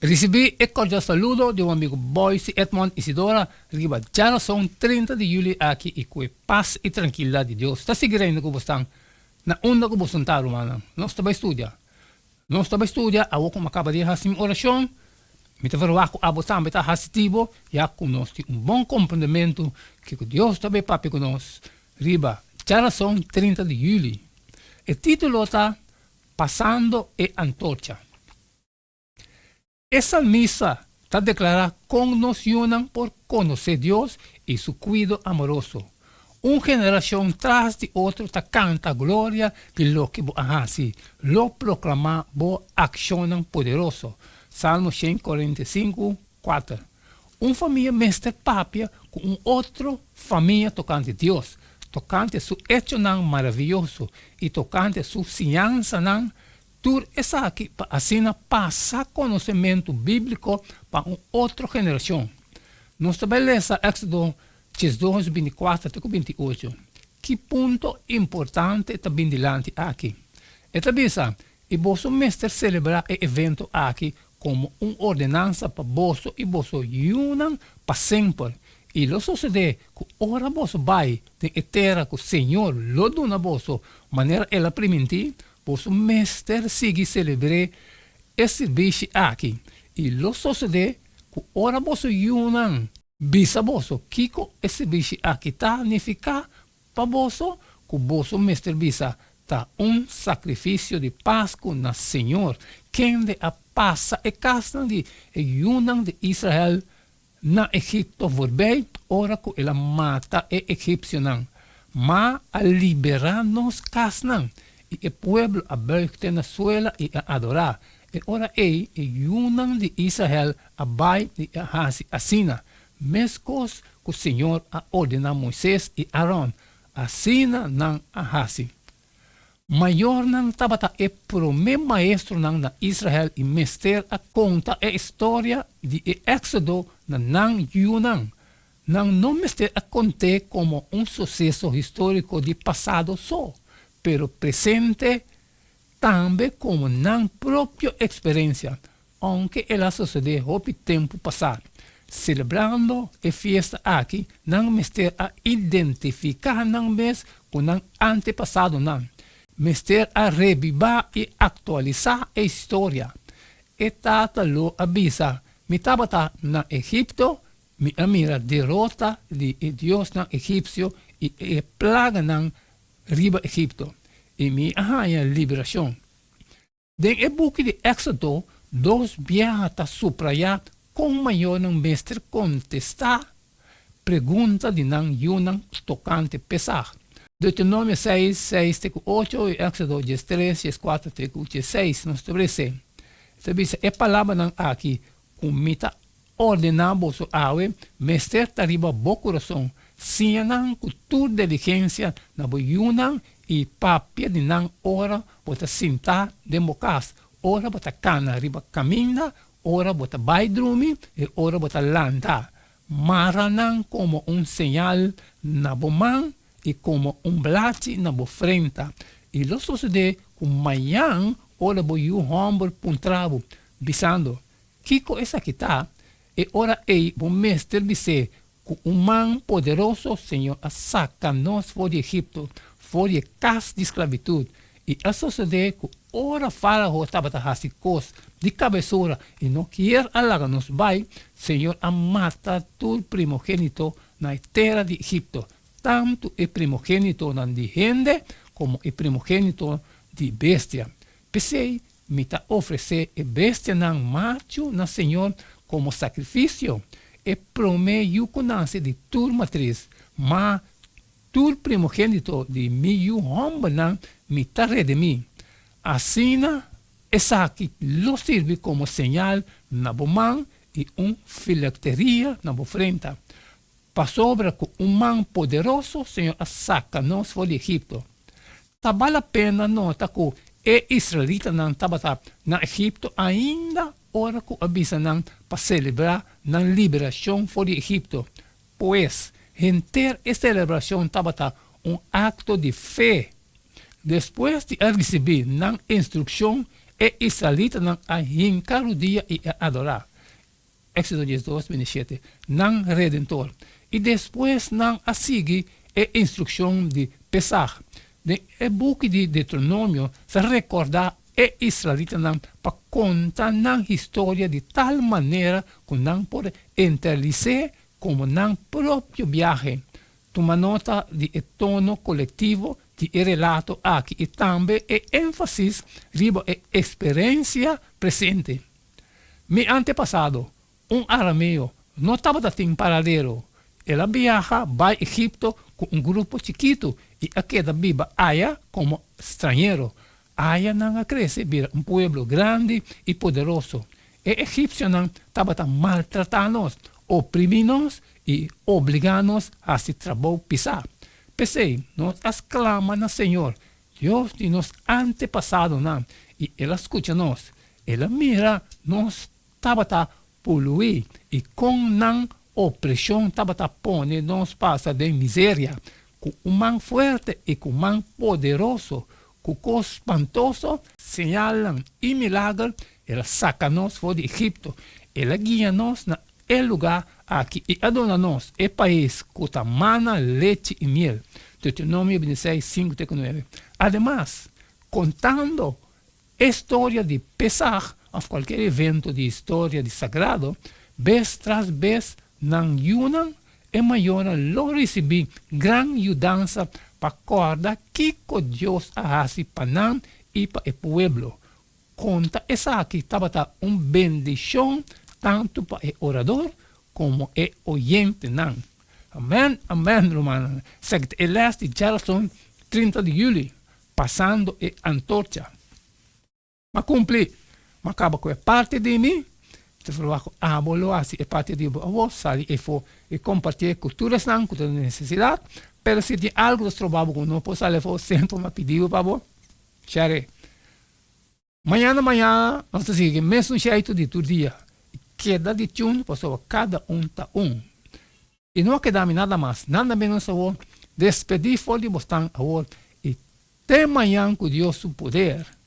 Risibí e kordial saludo di un amigu Boyce Edmond Isidora riba djarason 30 di juli aki i ku e pas i trankilidat di Dios ta sigui reina ku bosnan na unda ku boso ta, rumannan. Nos ta bai studia. Nos ta bai studia awor ku mi a kaba di hasi mi orashon. Mi ta verwagt ku abo tambe ta hasi tipo, ya ku nos tin un bon komprendementu kiko Dios ta bai papia ku nos riba djarason 30 di juli. E título ta Pasando e Antorcha. E salmista ta deklará kon nos yunan por konosé Dios i su kuido amoroso. Un generashon tras di otro ta kanta gloria di loke bo a hasi, lo proklamá bo akshonnan poderoso. Salmo 145, 4. Un famia mester papia ku un otro famia tokante Dios, tokante su echonan maravioso i tokante su siñansanan. Tur esaki pa asina pasa konosementu bíbliko pa un otro generashon. Nos ta bai lesa Éksodo 12, 24 te ku 28. Ki punto importante ta bin dilanti aki? E ta bisa, I boso mester selebrá e evento aki komo un ordenansa pa boso i boso yunan pa semper. I lo sosodé ku ora boso bai den e tera ku señor lo duna boso manera el a primintí, Boso mester sigui selebr'é e sirbishi aki, i lo sosodé ku ora boso yunan bisa boso kiko e sirbishi aki ta nifiká pa boso, ku boso mester bisa, Ta un sakrifisio di Pasku na señor, kende a pasa e kasnan di e yunan di Israel na Egipto voorbij ora ku el a mata e egipsionan, ma a liberá nos kasnan, i e pueblo a buig te na suela i a adorá. E ora ei e yunan di Israel a bai i a hasi asina, meskos ku señor a ordená Moises i Aron, asina nan a hasi. Mayornan tabata e promé maestronan na Israel i mester a konta e historia di e Éksodo na nan yunan. Nan no mester a kont'é komo un suseso históriko di pasado so, pero presente tambe komo nan propio eksperensia, Ounke el a sosodé hopi tempu pasá, selebrando e fiesta aki nan mester a identifiká nan mes ku nan antepasadonan, mester a rebibá i aktualisá e historia. E tata lo a bisa, Mi tabata na Egipto, mi a mira derota di e diosnan egipsio i e plaganan riba Egipto, i mi a haña liberashon. Den e buki di Éksodo, dos biaha ta suprayá kon mayornan mester kontestá pregunta di nan yunan tokante Pesaj. Deuteronomio 6, 6 te ku 8 i Éksodo 13, 14 te ku 16 nos ta lesa. E ta bisa, E palabranan aki ku mi ta ordená boso awe mester ta riba bo kurason. Siña nan ku tur diligensia na bo yunan i papia di nan ora bo ta sintá den bo kas, ora bo ta kana riba kaminda, ora bo ta bai drumi i ora bo ta lanta. Mara nan komo un señal na bo man i komo un blachi na bo frenta. I lo sosodé ku mañan ora bo yu hòmber puntra bo, bisando, Kiko esaki ta? E ora ei bo mester bis'é, Ku un man poderoso Señor a saka nos for di Egipto, for di e kas di sklabitut. I a sosodé ku ora Fárao tabata hasi kos di kabesura i no kier a laga nos bai, Señor a mata tur primogénito na e tera di Egipto, tantu e primogénitonan di hende komo e primogénito di bestia. P'esei Mi ta ofresé e bestianan machu na Señor komo sakrifisio, e promé yu ku nase di tur matris, ma tur primogénito di mi yu hòmbernan mi ta redimí. Asina esaki lo sirbi komo señal na bo man i un filakteria na bo frenta, pasobra ku un man poderoso Señor a saka nos for di Egipto. Ta bal la pena nota ku e israelitanan tabata na Egipto ainda ora ku a bisa nan pa selebrá nan liberashon for di Egipto. Pues, henter e selebrashon tabata un akto di fe. Despues di a risibí nan instrukshon, E israelitanan a hinka rudia i a adorá. Éxodo 12, 27, nan Redentor. I despues nan a sigui e instrukshon di Pesaj. Den e buki di Deuteronomio sa rekordá e israelitanan pa konta nan historia di tal manera ku nan por interalis'é komo nan propio biahe. Tuma nota di e tono kolektivo di e relato aki i tambe e énfasis riba e eksperensia presente. Mi antepasado, un arameo, no tabata tin paradero. El a biaha bai Egipto ku un grupo chikitu i a keda biba aya komo strañero. Aya nan a krese bira un pueblo grandi i poderoso. E egipsionan tabata maltratá nos, oprimí nos i obligá nos hasi trabou pisá. P'esei, nos a sklama na señor, Dios di nos antepasadonan, i el a skucha nos. El a mira nos tabata poluí i kon nan opreshon tabata pone nos pasa den miseria. Ku un man fuerte i ku man poderoso, ku kos spantoso, señalnan i milager, el a saka nos for di Egipto. El a guia nos na e lugá aki i a duna nos e pais ku ta mana lechi i miel. Deuteronomio 26, 5 te ku 9. Ademas, kontando E storia di Pesaj òf kualkier evento di historia di sagrado, bes tras bes nan yunan e mayornan lo risibí gran yudansa pa kòrda kiko Dios a hasi pa nan i pa e pueblo. Konta esaki tabata un bendishon tantu pa e orador komo e oyentenan. Amèn, amèn, rumannan. Esaki ta e lès di djarason 30 di yüli. Pasando e antorcha. M'a cumpli, m'a caba cu e parti di mi, ta verwacht cu abo lo haci e parti di bo. Awor sali efo y compartié cu tur esnan cu ta den necesidad, pero si tin algo ta stroba bo cu no por sali afo, semper m'a pidi bo pa bo share. Mañana mañana nos ta sigui mesun sheitu di tur dia. Keda di tune pasobra kada un ta un. I no a keda mi nada mas, nada menos awor, despedí for di bosnan awor i te mañan ku Dios su poder.